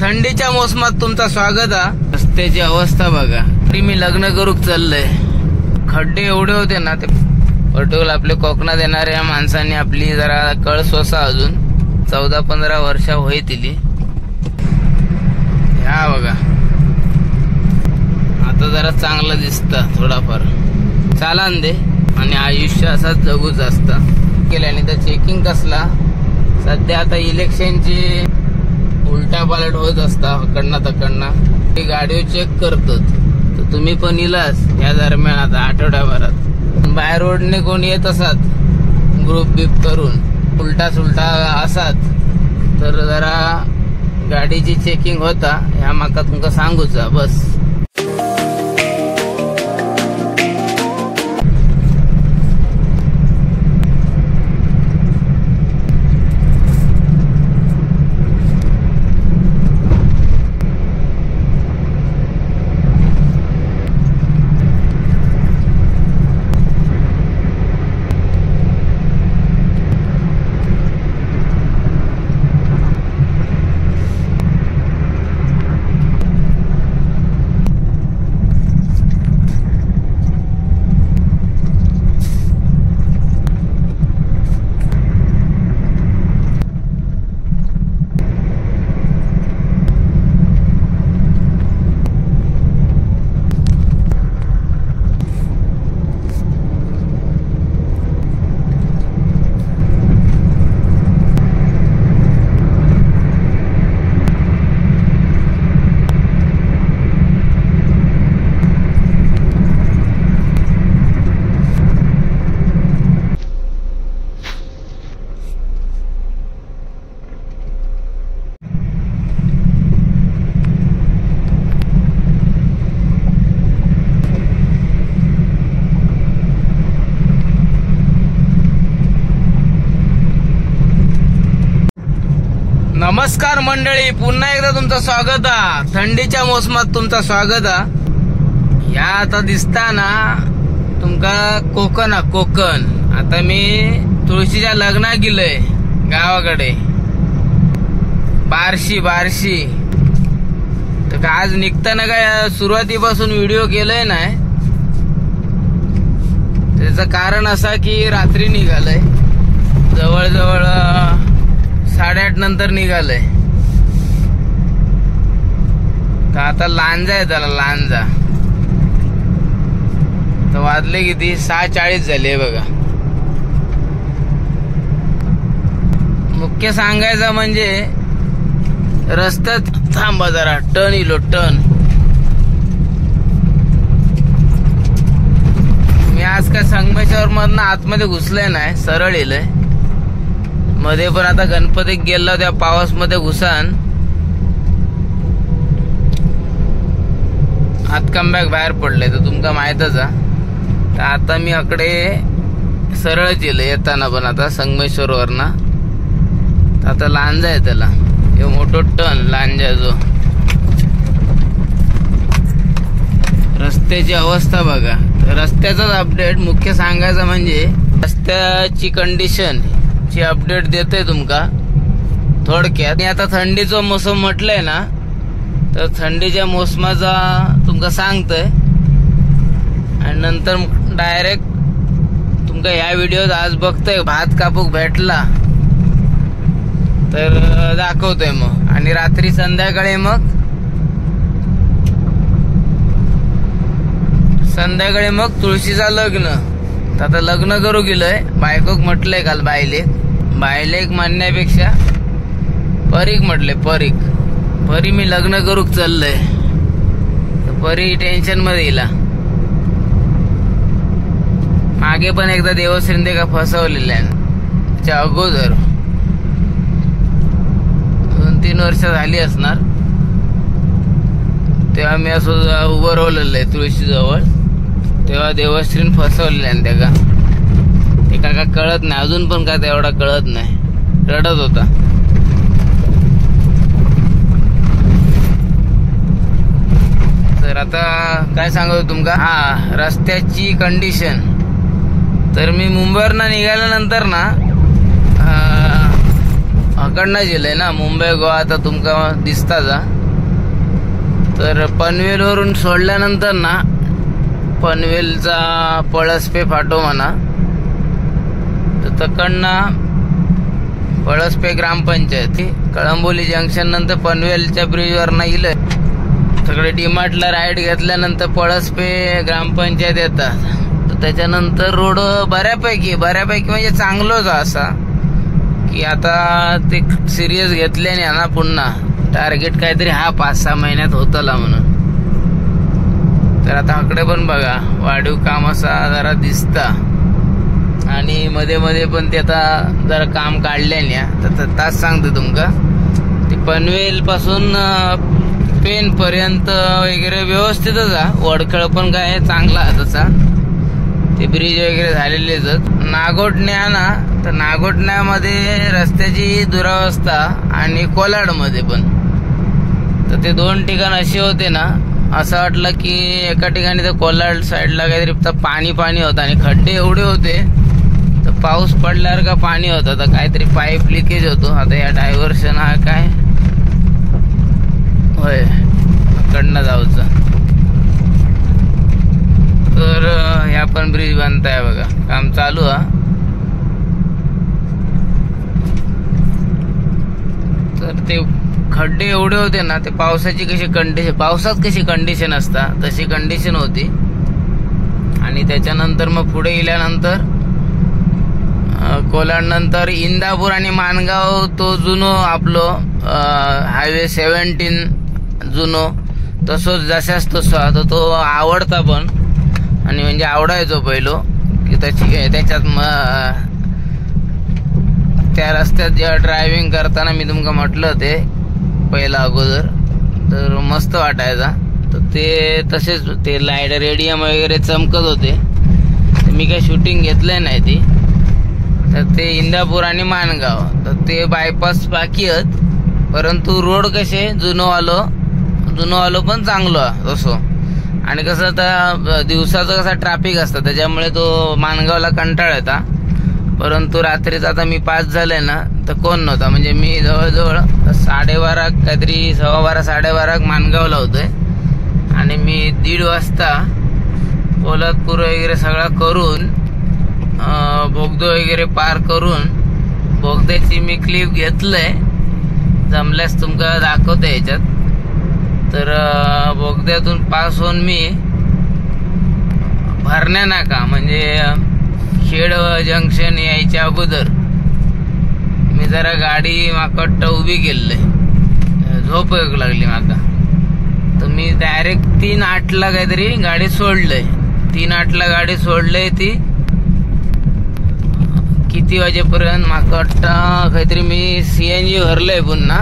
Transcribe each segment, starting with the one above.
थंडीच्या मोसमात तुमचा स्वागत आहे। रस्त्याची अवस्था बघा। मी लग्न करूक चाललंय, खड्डे एवढे होते ना, ते पर्टिक्युलर आपले कोकणात येणाऱ्या माणसांनी आपली जरा कळ सोसा, अजून 14-15 वर्ष होईल। ह्या बघा आता जरा चांगलं दिसतं थोडाफार, चालान दे आणि आयुष्य असाच जगूच असतं केल्याने। तर चेकिंग कसला सध्या आता इलेक्शनची उलटा पालट होत असता, अकडना तकडना ते गाडी चेक करतात। तर तुम्ही पण इलास या दरम्यान आता आठवड्याभरात बाय रोडने कोण येत असात ग्रुप बिप करून उलटा सुलटा असात तर जरा गाडीची चेकिंग होता, ह्या माका तुमका सांगूचा बस। नमस्कार मंडळी, पुन्हा एकदा तुमचं स्वागत आहे। थंडीच्या मोसमात तुमचं स्वागत आहे। या आता दिसता ना तुमका कोकण हा, कोकण। आता मी तुळशीच्या लग्नात गेलोय गावाकडे, बार्शी बार्शी। तर आज निघताना काय सुरुवातीपासून व्हिडिओ केलाय नाही, त्याचं कारण असा की रात्री निघालय, जवळजवळ 8:30 नंतर निघालय। तर आता लांजा आहे त्याला, लांजा। तर वाजले किती, 6:40 झाले बघा। मुख्य सांगायचं म्हणजे रस्त्यात थांबा जरा, टर्न इलो टर्न। मी आज काय संगमेश्वर मधनं आतमध्ये घुसलंय नाही, सरळ येलंय मध्ये। पण आता गणपतीत गेलो त्या पाऊस मध्ये घुसान हातकंबॅक बाहेर पडले, तर तुमका माहीतच हा। तर आता मी अकडे सरळच येलो येताना पण आता संगमेश्वर वरना। आता लांजा आहे त्याला, हे मोठं टर्न लांजा जो। रस्त्याची अवस्था बघा। रस्त्याचाच अपडेट मुख्य सांगायचं म्हणजे रस्त्याची कंडिशन ची अपडेट देतोय तुमका थोडक्यात। आणि आता थंडीचा मोसम म्हटलंय ना, तर थंडीच्या मोसमाचा तुमका सांगतोय आणि नंतर डायरेक्ट तुमका ह्या व्हिडिओत आज बघतोय भात कापूक भेटला तर दाखवतोय मग। आणि रात्री संध्याकाळी मग तुळशीचा लग्न। तर आता लग्न करू गेलोय, बायकोक म्हटलंय काल बायलेक, बायलेक म्हणण्यापेक्षा परीक म्हटले, परीक परी मी लग्न करूक चाललंय। तर परी टेन्शन मध्ये येईल। मागे पण एकदा देवश्रीने का फसवलेलं आहे त्याच्या अगोदर 2-3 वर्ष झाली असणार, तेव्हा मी असं उभं राहिलेलं आहे तुळशीजवळ, तेव्हा देवश्रीने फसवलेलं आहे त्या। ते का कळत नाही अजून पण, का तेवढा कळत नाही, रडत होता। तर आता काय सांगतो तुमका, हा रस्त्याची कंडिशन। तर मी मुंबईवरनं निघाल्यानंतर ना अकडनं गेलंय ना मुंबई गोवा, आता तुमका दिसता जा। तर पनवेलवरून सोडल्यानंतर ना पनवेलचा पळसपे फाटो म्हणा, तर तकडनं पळसपे ग्रामपंचायत कळंबोली जंक्शन नंतर पनवेलच्या ब्रिजवर ना इलं सगळे डीमार्टला राईड घेतल्यानंतर पळसपे ग्रामपंचायत येतात. तर त्याच्यानंतर रोड बऱ्यापैकी बऱ्यापैकी म्हणजे चांगलोच असा की आता ते सिरियस घेतले नाही ना, पुन्हा टार्गेट काहीतरी हा 5-6 महिन्यात होतला म्हणून. तर आता आकडे पण बघा वाढीव काम असा जरा दिसता आणि मध्ये मध्ये पण ते आता जरा काम काढले नाही. तर तास सांगतो तुमका ते पनवेल पासून पेन पर्यंत वगैरे व्यवस्थितच हा, वडखळ पण काय चांगला तसा, ते ब्रिज वगैरे झालेलेच. नागोठण्या ना तर नागोठण्यामध्ये रस्त्याची दुरावस्था आणि कोलाडमध्ये पण, तर ते दोन ठिकाण असे होते ना, असं वाटलं की एका ठिकाणी तर कोलाड साईडला काहीतरी पाणी पाणी होतं आणि खड्डे एवढे होते, तर पाऊस पडल्यावर का पाणी होतं, तर काहीतरी पाईप लिकेज होतो. आता या डायव्हर्शन हा काय होय कडनं जाऊचं. तर ह्या पण ब्रिज बांधताय बघा, काम चालू हा. तर ते खड्डे एवढे होते ना, ते पावसाची कशी कंडिशन, पावसात कशी कंडिशन असता तशी कंडिशन होती. आणि त्याच्यानंतर मग पुढे गेल्यानंतर कोलाड नंतर इंदापूर आणि माणगाव, तो जुनो आपलो हायवे 17 जुनो तसोच जशाच तसो आता तो आवडता पण, आणि म्हणजे आवडायचो पहिलो की त्याची त्याच्यात त्या रस्त्यात जेव्हा ड्रायव्हिंग करताना मी तुमका म्हटलं ते पहिला अगोदर, तर मस्त वाटायचा. तर ते तसेच ते लाईट रेडियम वगैरे चमकत होते, तर मी काही शूटिंग घेतलं नाही ती. तर ते इंदापूर आणि माणगाव तर ते बायपास बाकी आहेत, परंतु रोड कसे जुनो आलो पण चांगलो तसो. आणि कसं आता दिवसाचं कसं ट्रॅफिक असतं त्याच्यामुळे तो माणगावला कंटाळा येता, परंतु रात्रीचा आता मी 5 झाले ना तर कोण नव्हता, म्हणजे मी जवळजवळ 12:30 काहीतरी 12:15 12:15 माणगावला होतोय आणि मी 1:30 वाजता पोलादपूर वगैरे सगळा करून बोगदो वगैरे पार करून बोगद्याची मी क्लिप घेतलंय, जमल्यास तुमका दाखवते याच्यात. तर बोगद्यातून पास होऊन मी भरण्या नाका म्हणजे खेड जंक्शन यायच्या अगोदर मी जरा गाडी माकट उभी केली, झोप लागली माका, तर मी डायरेक्ट 3:08 काहीतरी गाडी सोडलंय, 3:08 गाडी सोडलंय. ती किती वाजेपर्यंत माका वाटतं काहीतरी मी CNG भरलंय पुन्हा.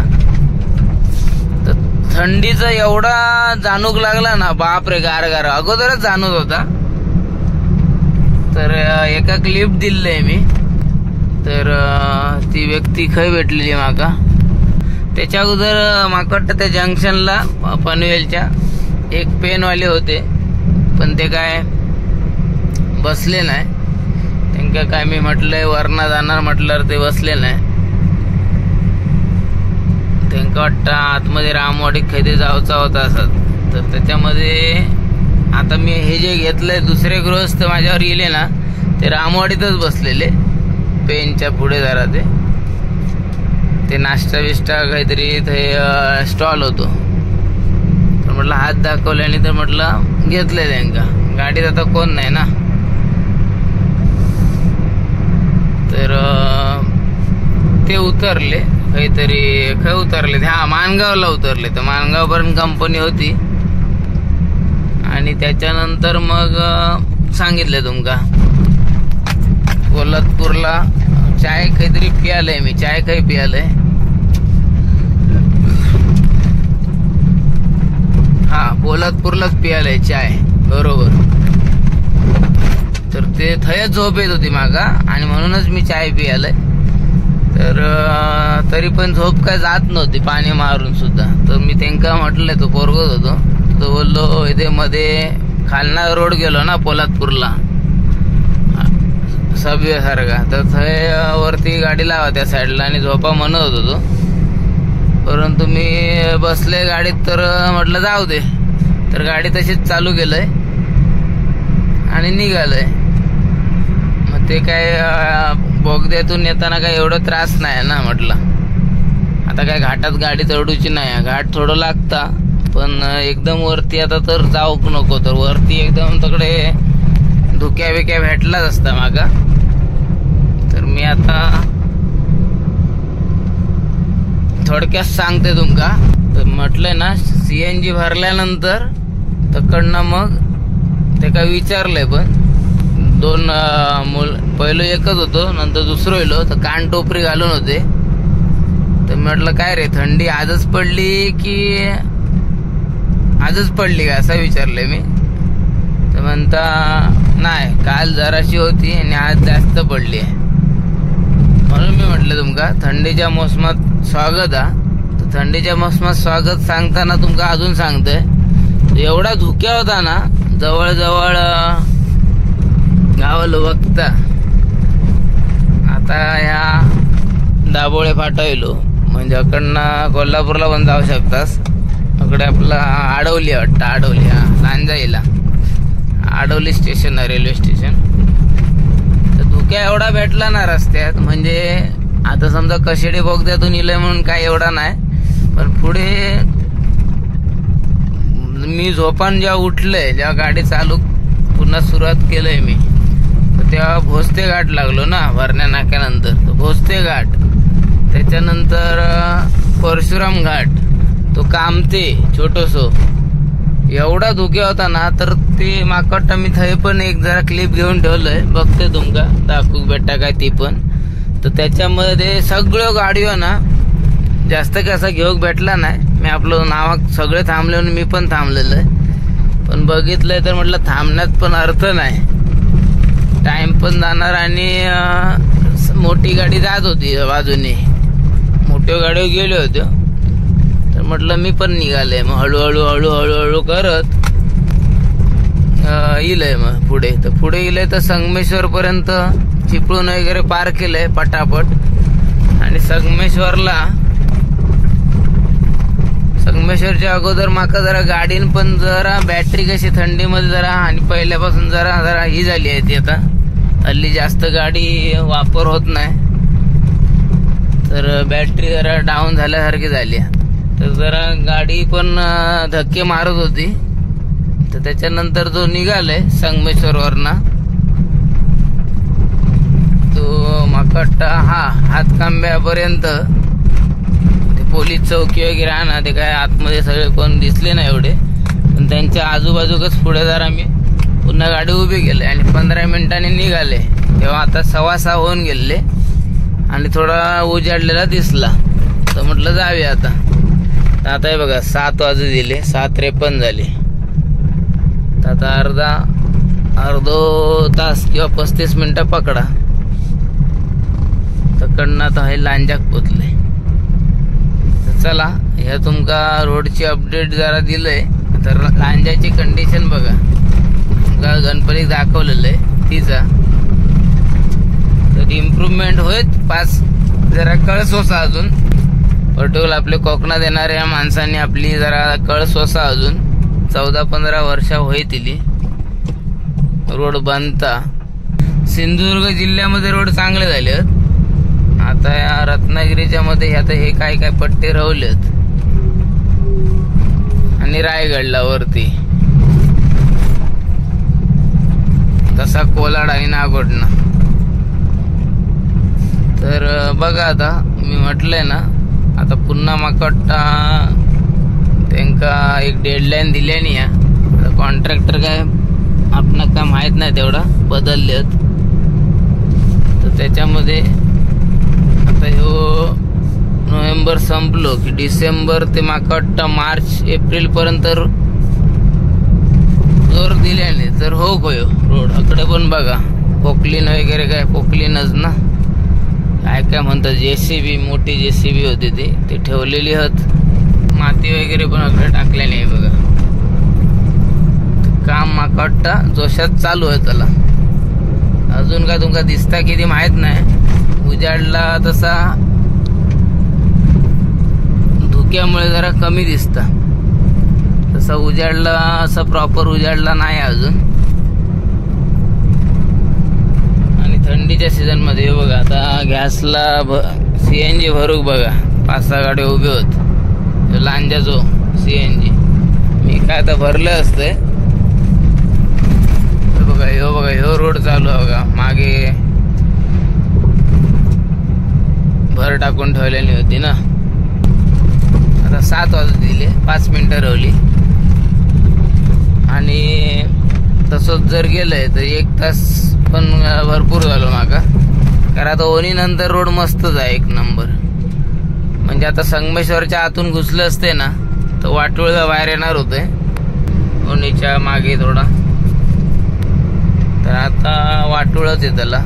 तर थंडीचा एवढा जाणूक लागला ना, बाप रे, गार गार अगोदरच जाणवत होता. तर एका क्लिप दिलंय मी, तर ती व्यक्ती खय भेटलेली माका. त्याच्या अगोदर माका वाटतं त्या जंक्शनला पनवेलच्या एक पेनवाले होते, पण ते काय बसले नाही, त्यांना काय मी म्हटलंय वरना जाणार म्हटल्यावर ते बसले नाही. त्यांना वाटतं आतमध्ये रामवाडी खैदे जायचा होता असत. तर त्याच्यामध्ये आता मी हे जे घेतलंय दुसरे गृहस्थ माझ्यावर येले ना, ते रामवाडीतच बसलेले पेनच्या पुढे जरा ते ते नाश्ता बिष्टा काहीतरी ते स्टॉल होतो. तर म्हटलं हात दाखवले आणि तर म्हटलं घेतलंय त्यांना, गाडीत आता कोण नाही ना. तर ते उतरले काहीतरी, खय उतरले, हा माणगावला उतरले. तर माणगावपर्यंत कंपनी होती आणि त्याच्यानंतर मग सांगितलं तुमका कोल्हापूरला चाय काहीतरी पियालय मी, चाय काही पियालय, हा पोलादपूरलाच पियालय चाय बरोबर. तर ते थंयच झोप येत होती मागा आणि म्हणूनच मी चाय पियालय. तर तरी पण झोप काय जात नव्हती पाणी मारून सुद्धा. तर मी त्यांका म्हटलंय, तो पोरगत होतो, तो बोललो इथे मध्ये खालना रोड गेलो ना पोलादपूरला सबवे सारखा, तर थंय वरती गाडी लावा त्या साईडला आणि झोपा म्हणत होतो तो. परंतु मी बसले गाडीत तर म्हटलं जाऊ दे, तर गाडी तशीच चालू केलंय आणि निघालंय. मग ते काय बोगद्यातून येताना काय एवढं त्रास नाही ना, म्हटलं आता काय घाटात गाडी चढूची नाही, घाट थोडं लागता पण एकदम वरती आता तर जाऊ नको, तर वरती एकदम तिकडे धुक्या बिक्या भेटलाच असता मागा. तर मी आता थोडक्यात सांगते तुमका. तर म्हटलंय ना CNG भरल्यानंतर तकडनं मग ते काय विचारलंय, पण दोन मुल पहिलं एकच होतो नंतर दुसरं इलो, तर कान टोपरी घालून होते. तर म्हटलं काय रे थंडी आजच पडली की आजच पडली का असं विचारलंय मी. तर म्हणता नाही काल जराशी होती आणि आज जास्त पडली आहे. म्हणून मी म्हटलं तुमका थंडीच्या मोसमात स्वागत हा. तर थंडीच्या मोसमात स्वागत सांगताना तुमका अजून सांगतोय, एवढा धुक्या होता ना जवळजवळ गावाला बघता आता ह्या दाबोळे फाटा येलो, म्हणजे अकडनं कोल्हापूरला पण जाऊ शकतास. अकडे आपला आडवली वाटतं, आडवली हा लांजाईला आडवली स्टेशन आहे, रेल्वे स्टेशन. तर धुक्या एवढा भेटला ना रस्त्यात, म्हणजे आता समजा कशेडी बोगद्यातून इलंय म्हणून काय एवढा नाही, पण पुढे मी झोपान जेव्हा उठलंय, जेव्हा गाडी चालू पुन्हा सुरुवात केलंय मी, तर तेव्हा भोसते घाट लागलो ना भरण्या नाक्यानंतर, तर भोसते घाट, त्याच्यानंतर परशुराम घाट, तो कामते छोटोसो, एवढा धुक्या होता ना. तर ते माकडता मी थंय पण एक जरा क्लिप घेऊन ठेवलंय, बघते तुमका दाखवू बेटा काय ती पण. तर त्याच्यामध्ये सगळं गाडी ना जास्त कसा घेऊक भेटला नाही, मी आपलं नावाक सगळे थांबले म्हणून मी पण थांबलेलं आहे, पण बघितलंय तर म्हटलं थांबण्यात पण अर्थ नाही, टाइम पण जाणार आणि मोठी गाडी जात होती बाजूने, मोठ्या गाडीवर गेले होते. तर म्हटलं मी पण निघाले, मग हळूहळू हळूहळू हळू करत इलंय मग पुढे. तर पुढे इलंय तर संगमेश्वर पर्यंत चिपळूण वगैरे पार केलंय पटापट. आणि संगमेश्वरला संगमेश्वरच्या अगोदर माका जरा गाडीन पण जरा बॅटरी कशी थंडीमध्ये जरा आणि पहिल्यापासून जरा जरा ही झाली आहे ती, आता हल्ली जास्त गाडी वापर होत नाही, तर बॅटरी जरा डाऊन झाल्यासारखी झाली आहे. तर जरा गाडी पण धक्के मारत होती. तर त्याच्यानंतर जो निघालाय संगमेश्वरवरनं तो माका हा हातकांब्यापर्यंत ते पोलीस चौकी वगैरे आहे ना, ते काय आतमध्ये सगळे कोण दिसले नाही एवढे, पण त्यांच्या आजूबाजूकच पुढे जरा मी पुन्हा गाडी उभी केली आणि 15 मिनिटांनी निघाले. तेव्हा आता 6:15 होऊन गेले आणि थोडा उजाडलेला दिसला, तर म्हटलं जाऊया आता. आता हे बघा 7 वाजू दिले, 7:53 झाले. तर आता अर्धो तास किंवा 35 मिनिटं पकडा, तकडनं आता हे लांजाक पोचले. तर चला ह्या तुमका रोडची अपडेट जरा दिलंय. तर लांजाची कंडिशन बघा, तुमका गणपती दाखवलेलं आहे तिचा, तर इम्प्रुव्हमेंट होईल पाच जरा कळ सोसा अजून. पर्टिक्युलर आपले कोकणात येणाऱ्या माणसांनी आपली जरा कळ सोसा अजून 14-15 वर्ष होईल रोड बांधता. सिंधुदुर्ग जिल्ह्यामध्ये रोड चांगले झाले आहेत, आता या रत्नागिरीच्या मध्ये आता हे काय काय पट्टे राहुलेत आणि रायगडला वरती तसा कोलाड आणि नागोडना. तर बघा आता मी म्हटलंय ना, आता पुन्हा माका त्यांका एक डेडलाईन दिली नाही आहे, कॉन्ट्रॅक्टर काय आपण काय माहित नाही तेवढा बदललेत. तर त्याच्यामध्ये आता ह्यो नोव्हेंबर संपलो की डिसेंबर ते माका वाटतं मार्च एप्रिल पर्यंत जोर दिल्याने तर हो गयो रोड. अकडे पण बघा पोकलीन वगैरे काय पोकलीनच ना काय काय म्हणतात, जेसीबी मोठी जेसीबी होती ती, ती ठेवलेली होत, माती वगैरे पण अकडे टाकलेली नाही बघा. काम माका वाटतं जोशात चालू आहे त्याला, अजून काय तुमका दिसता किती माहित नाही. उजाडला तसा धुक्यामुळे जरा कमी दिसतं, तसं उजाडला असं प्रॉपर उजाडला नाही अजून. आणि थंडीच्या सीझन मध्ये बघा आता गॅसला CNG भरूक बघा 5-6 गाडी उभे होत, लांजाचो CNG मी काय आता भरलं असते. बघा ह्यो, बघा ह्यो रोड चालू आहे बघा, मागे भर टाकून ठेवलेली होती ना. आता 7 वाजत दिले, 5 मिनिटं रवली. आणि तसंच जर गेलंय तर 1 तास पण भरपूर झालो माका, कारण आता ओनी नंतर रोड मस्तच आहे एक नंबर. म्हणजे आता संगमेश्वरच्या आतून घुसलं असते ना तर वाटोळला बाहेर येणार होते ओनीच्या मागे थोडा, तर आता वाटोळच आहे त्याला.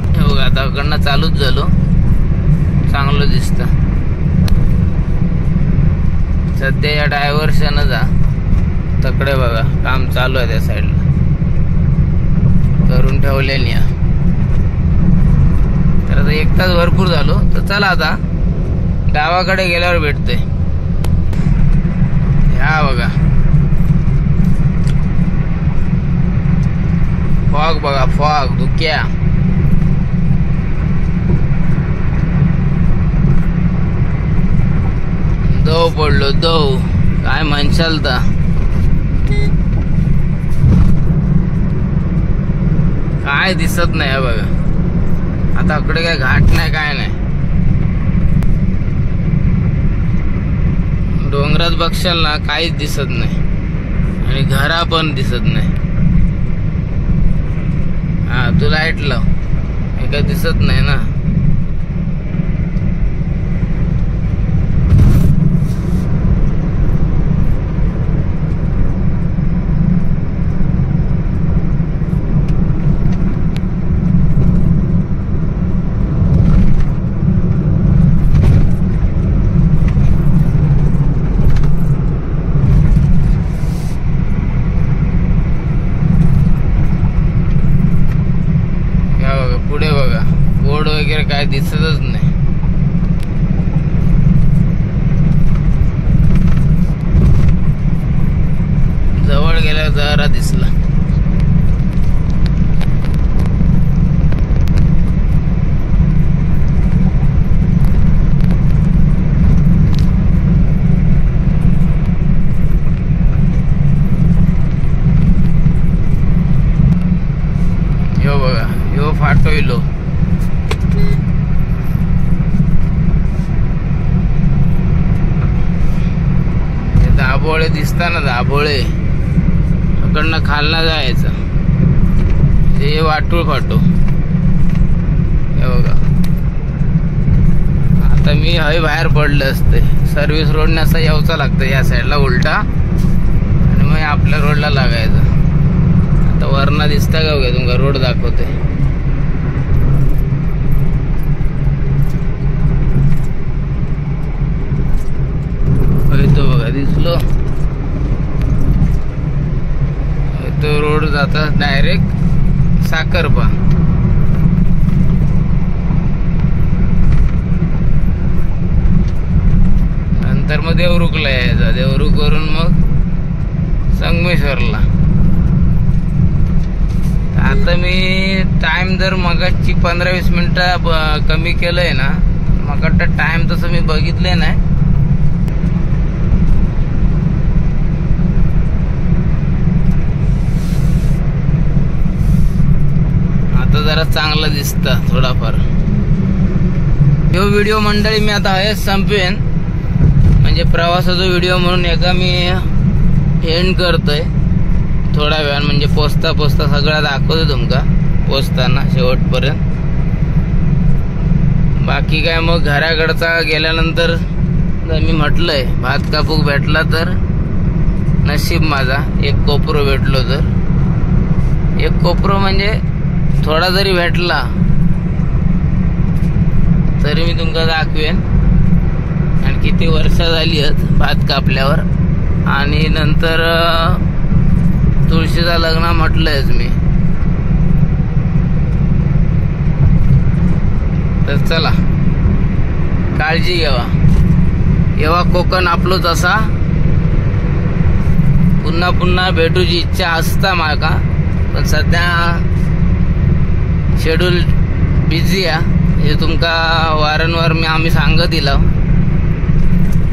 हे बघा आता कडनं चालूच झालो, चांगलं दिसतं सध्या. या डायव्हर्शनच हा तकडे बघा काम चालू आहे त्या साईडला करून ठेवलेली. तर आता 1 तास भरपूर झालो. तर चला आता गावाकडे गेल्यावर भेटते. ह्या बघा फॉग, बघा फॉग धुक्या. दव पडलो दव, काय म्हणशाल तर. काय दिसत नाही बघा आता, इकडे काय घाट नाही काय नाही. डोंगरात बघशाल ना काहीच दिसत नाही, आणि घरा पण दिसत नाही. हा तू लाईट लाव, हे काय दिसत नाही ना. पुढे बघा बोर्ड वगैरे काय दिसतच नाही. जवळ गेल्यावर जरा दिसला. यो बघा यो फाटोयलो. दाभोळे दिसताना, दाभोळे कडनं खालना जायचं, हे वाटूळ फाटो. हे बघा आता मी हय बाहेर पडलं असते, सर्व्हिस रोडने असं यावचा लागतं या साईडला उलटा, आणि मग आपल्या रोडला लागायचं. आता वरना दिसता का बघा तुमका रोड दाखवते. तो बघा दिसलो, तो रोड जाता डायरेक्ट साखरपा. नंतर मग देवरुखला यायचा, देवरुख वरून मग संगमेश्वरला. आता मी टाइम जर मगाची 15-20 मिनिटं कमी केलंय ना, मग टाइम तसं मी बघितले नाही. आता जरा चांगलं दिसतं थोडाफार. ह्यो व्हिडिओ मंडळी मी आता हेच संपवेन, म्हणजे प्रवासाचा व्हिडिओ म्हणून एका मी एंड करतोय थोडा वेळ, म्हणजे पोचता पोचता सगळं दाखवतो तुमका पोचताना शेवटपर्यंत. बाकी काय मग घराकडचा गेल्यानंतर मी म्हटलंय भात कापूक भेटला तर नशीब माझा, एक कोपरो भेटलो तर, एक कोपरो म्हणजे थोडा जरी भेटला तरी मी तुमका दाखवेन. आणि किती वर्ष झाली आहेत भात कापल्यावर. आणि नंतर तुळशीचा लग्न म्हटलंयच मी. तर चला काळजी घ्यावा. येवा कोकण आपलोच असा. पुन्हा पुन्हा भेटूची इच्छा असता माका, पण सध्या शेड्यूल बिझी आहे. हे तुमका वारंवार मी आम्ही सांगत दिलं.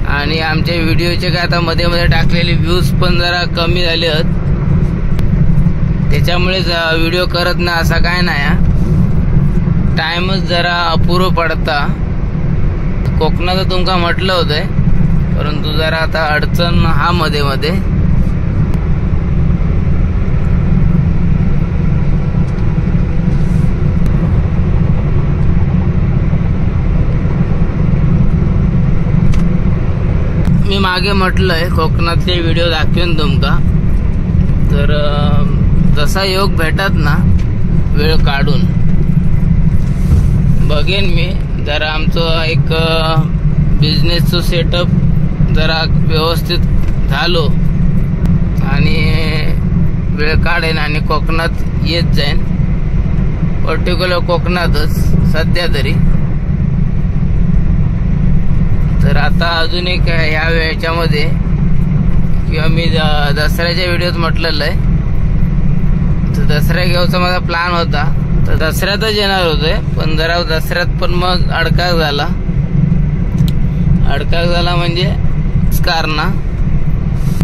आणि आमच्या व्हिडिओचे काय आता मध्ये मध्ये टाकलेले व्ह्यूज पण जरा कमी झाले आहेत, त्याच्यामुळेच व्हिडिओ करत नाही असा काय नाही. टाइमच जरा अपुरो पडता. कोकणात तुमका म्हटलं होतं, परंतु जरा आता अडचण हा मध्ये मध्ये. मी मागे म्हटलंय कोकणातले व्हिडिओ दाखवेन तुमका, तर जसा योग भेटत ना वेळ काढून बघेन मी. जरा आमचं एक बिझनेसचं सेटअप जरा व्यवस्थित झालो आणि वेळ काढेन आणि कोकणात येत जाईन, पर्टिक्युलर कोकणातच सध्या तरी. तर आता अजून एक ह्या वेळच्यामध्ये किंवा मी दसऱ्याच्या व्हिडिओत म्हटलेलं आहे, तर दसऱ्या घेऊचा माझा प्लॅन होता, तर दसऱ्यातच येणार होते, पण जरा दसऱ्यात पण मग अडकाक झाला. अडकाक झाला म्हणजे कारण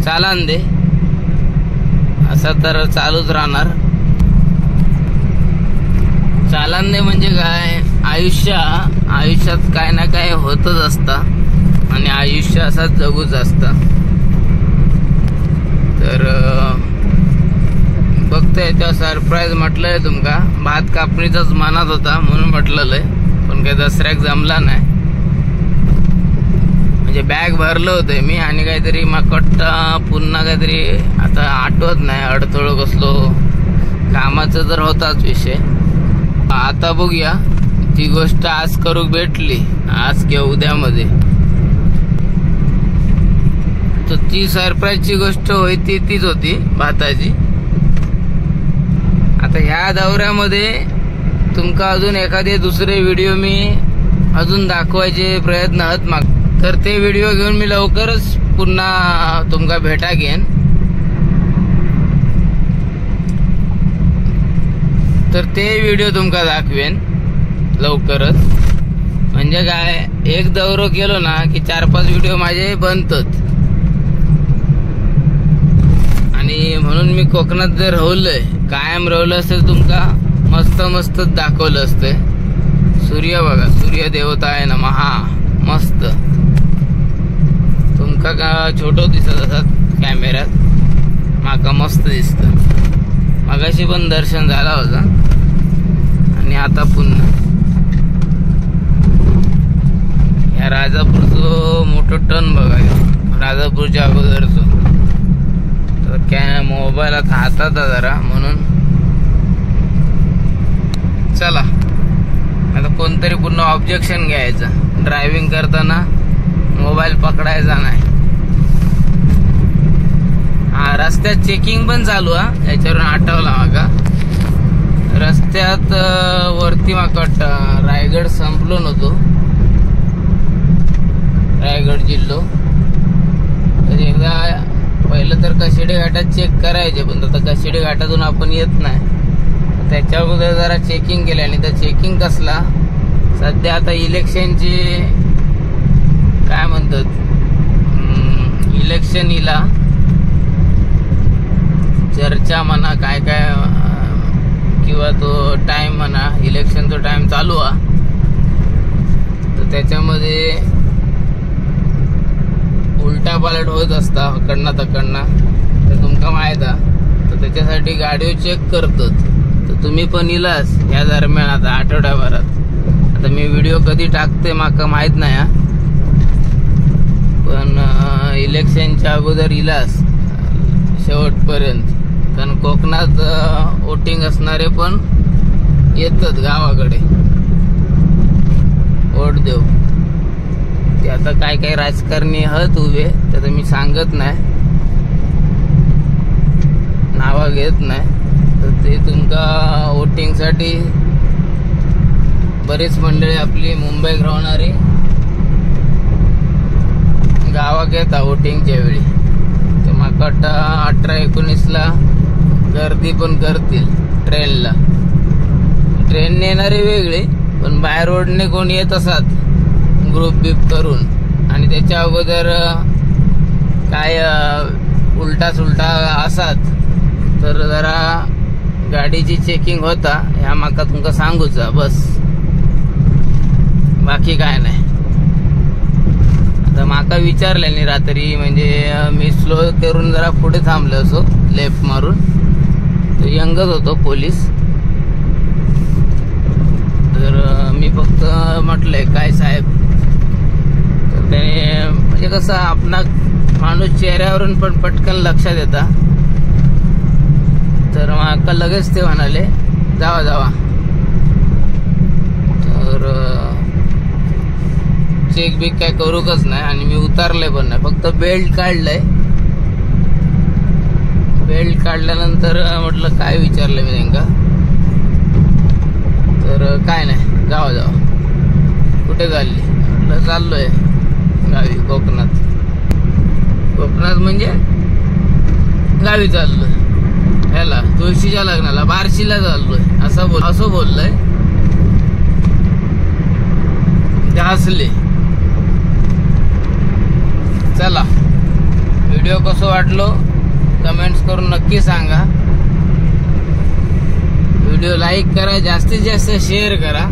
चालान दे असा तर चालूच राहणार. चालान दे म्हणजे काय, आयुष्यात काय ना काय होतच असतं आणि आयुष्य असाच जगूच असतं. तर बघताय त्या सरप्राईज म्हटलंय तुमका, भात कापणीचाच मनात होता म्हणून म्हटलेलं आहे, पण काही दसऱ्याक जमला नाही. म्हणजे बॅग भरलं होतं मी आणि काहीतरी माकट्टा पुन्हा काहीतरी आता आठवत नाही, अडथळो कसलो कामाचं तर होताच विषय. आता बघूया ती गोष्ट आज करूक भेटली, आज किंवा उद्यामध्ये. तर ती सरप्राईजची गोष्ट होती तीच होती भाताची. आता ह्या दौऱ्यामध्ये तुमका अजून एखादे दुसरे व्हिडिओ मी अजून दाखवायचे प्रयत्न आहेत माग, तर ते व्हिडिओ घेऊन मी लवकरच पुन्हा तुमका भेटा घेईन. तर ते व्हिडिओ तुमका दाखवेन लवकरच. म्हणजे काय, एक दौरो केलो ना की 4-5 व्हिडिओ माझे बनतात. आणि म्हणून मी कोकणात जर राहिलोय, कायम राहिलं असेल तुमका मस्त मस्त दाखवलं असतं. सूर्य बघा, सूर्य देवता आहे ना महा मस्त. तुमका का छोटो दिसत असत कॅमेऱ्यात, माका मस्त दिसत. मगाशी पण दर्शन झाला होता आणि आता पुन्हा या राजापूरचं मोठं टन बघा, राजापूरच्या अगोदरचं. तर काय मोबाईल आता हातात जरा, म्हणून चला आता कोणतरी पुन्हा ऑब्जेक्शन घ्यायचं, ड्रायव्हिंग करताना मोबाईल पकडायचा नाही. हा रस्त्यात चेकिंग पण चालू हा, याच्यावरून आठवला माका. रस्त्यात वरती माका वाटतं रायगड संपलो नव्हतो, रायगड जिल्हो. तर एकदा पहिलं तर कशिडी घाटात चेक करायचे, पण आता कशिडी घाटातून आपण येत नाही, त्याच्या अगोदर जरा चेकिंग केलं. आणि त्या चेकिंग कसला, सध्या आता इलेक्शनची काय म्हणतात, इलेक्शन इला चर्चा म्हणा काय काय किंवा तो टाइम म्हणा, इलेक्शनचा टाइम चालू आहे, तर त्याच्यामध्ये उलटा पालट होत असता कडना तकडना, तर तुमका माहीत आहे. तर त्याच्यासाठी गाडी चेक करतात. तर तुम्ही पण इलास या दरम्यान आता आठवड्याभरात. आता मी व्हिडिओ कधी टाकते माका माहीत नाही, पण इलेक्शनच्या अगोदर इलास शेवटपर्यंत. कारण कोकणात वोटिंग असणारे पण येतात गावाकडे वोट देऊ. ते आता काय काय राजकारणी हत उभे, ते मी सांगत नाही, नावा घेत नाही. तर ते तुमका वोटिंगसाठी बरेच मंडळी आपली मुंबईत राहणारी गावाक येता वोटिंगच्या वेळी. तर म्हाका वाटतं 18-19ला गर्दी पण करतील ट्रेनला. ट्रेनने येणारी वेगळी, पण बाय रोडने कोण येत असत ग्रुप बिप करून, आणि त्याच्या अगोदर काय उलटा सुलटा असत तर जरा गाडीची चेकिंग होता, ह्या माका तुमका सांगूचा बस, बाकी काय नाही. आता माका विचारल्यानी रात्री, म्हणजे मी स्लो करून जरा पुढे थांबलो असो लेफ्ट मारून, तर यंगच होतो पोलीस. तर मी फक्त म्हटलंय काय साहेब, तर त्याने म्हणजे कसं आपला माणूस चेहऱ्यावरून पण पटकन लक्षात येता, तर माका लगेच ते म्हणाले जावा जावा. तर चेक बिक काय करूकच नाही, आणि मी उतारले पण नाही, फक्त बेल्ट काढलंय. बेल्ट काढल्यानंतर म्हटलं काय विचारलं मी त्यांका, तर काय नाही जावा जावा. कुठे चालली म्हटलं चाललोय गावी कोकणात. कोकणात म्हणजे गावी चाललोय, ह्याला तुळशीच्या लग्नाला बार्शीला चाललोय असं असं बोललंय. ते हसले. चला व्हिडिओ कसं वाटलो कमेंट्स करून नक्की सांगा. व्हिडिओ लाईक करा, जास्तीत जास्त शेअर करा,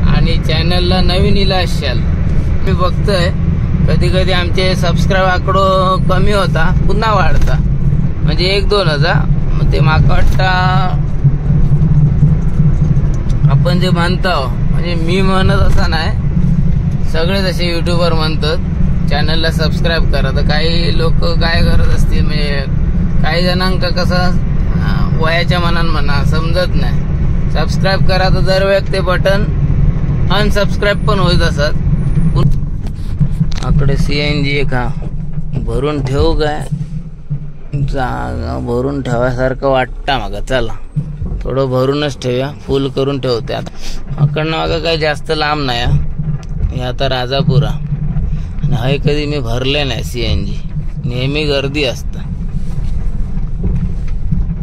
आणि चॅनलला नवीन इला असाल मी बघतोय कधी कधी आमचे सबस्क्राईब आकडो कमी होता पुन्हा वाढता, म्हणजे 1-2 हजार. मग ते माका वाटतं आपण जे म्हणतो, म्हणजे मी म्हणत असं नाही, सगळे जसे युट्यूबर म्हणतात चॅनलला सबस्क्राईब करा, तर काही लोक काय करत असतील म्हणजे काही जणांका कसं वयाच्या मनान म्हणा समजत नाही, सबस्क्राईब करा तर दरवेळी ते बटन अनसबस्क्राईब पण होत असत. आकडे CNG का भरून ठेवू काय, जागा भरून ठेवायसारखं वाटतं माका. चला थोडं भरूनच ठेवूया, फुल करून ठेवते आता. अकडनं माका काय जास्त लांब नाही, हे आता राजापुरा, आणि हय कधी मी भरले नाही CNG, नेहमी गर्दी असतं.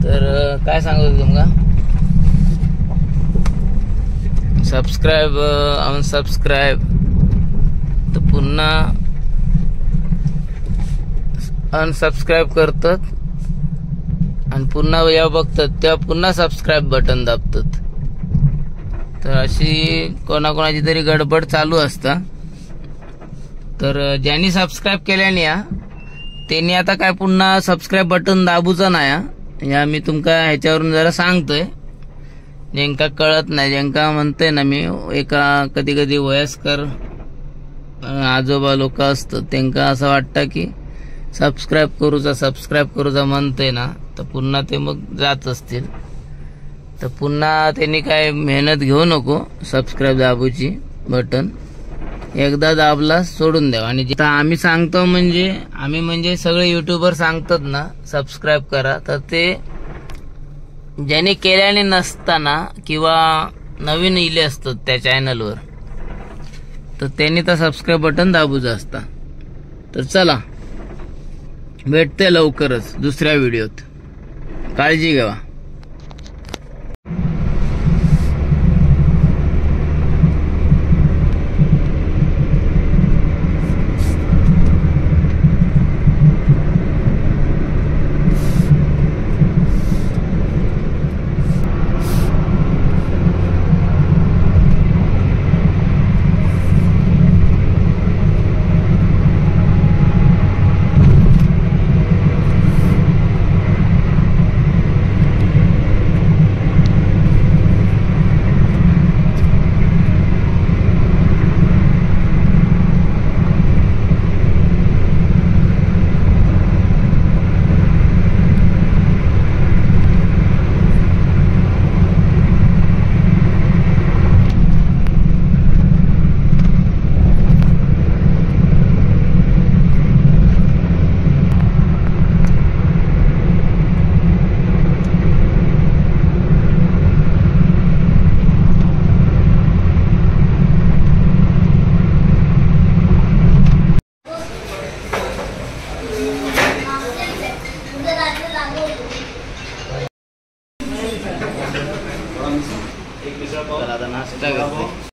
तर काय सांगू तुमका, सबस्क्राईब अनसबस्क्राईब तर पुन्हा अनसबस्क्राईब करतात आणि पुन्हा या बघतात तेव्हा पुन्हा सबस्क्राईब बटन दाबतात. तर अशी कोणाकोणाची तरी गडबड चालू असता. तर ज्यांनी सबस्क्राईब केल्याने या त्यांनी आता काय पुन्हा सबस्क्राईब बटन दाबूचा नाही. या मी तुमका ह्याच्यावरून जरा सांगतोय, ज्यांका कळत नाही, ज्यांका म्हणतोय ना मी, एका कधी कधी वयस्कर आजोबा लोक असतात त्यांका असं वाटतं की सबस्क्राईब करूचा सबस्क्राईब करूचा म्हणतोय ना, तर पुन्हा ते मग जात असतील. तर पुन्हा त्यांनी काय मेहनत घेऊ नको, सबस्क्राईब दाबूची बटन एकदा दाबला सोडून द्यावा. आणि आता आम्ही सांगतो म्हणजे आम्ही म्हणजे सगळे युट्यूबर सांगतात ना सबस्क्राईब करा, तर ते ज्यांनी केल्याने नसताना किंवा नवीन इले असतात त्या चॅनलवर, तर त्यांनी तर सबस्क्राईब बटन दाबूचं असता. तर चला भेटते लवकरच दुसऱ्या व्हिडिओत, काळजी घ्या. चला आता नाश्ता करते.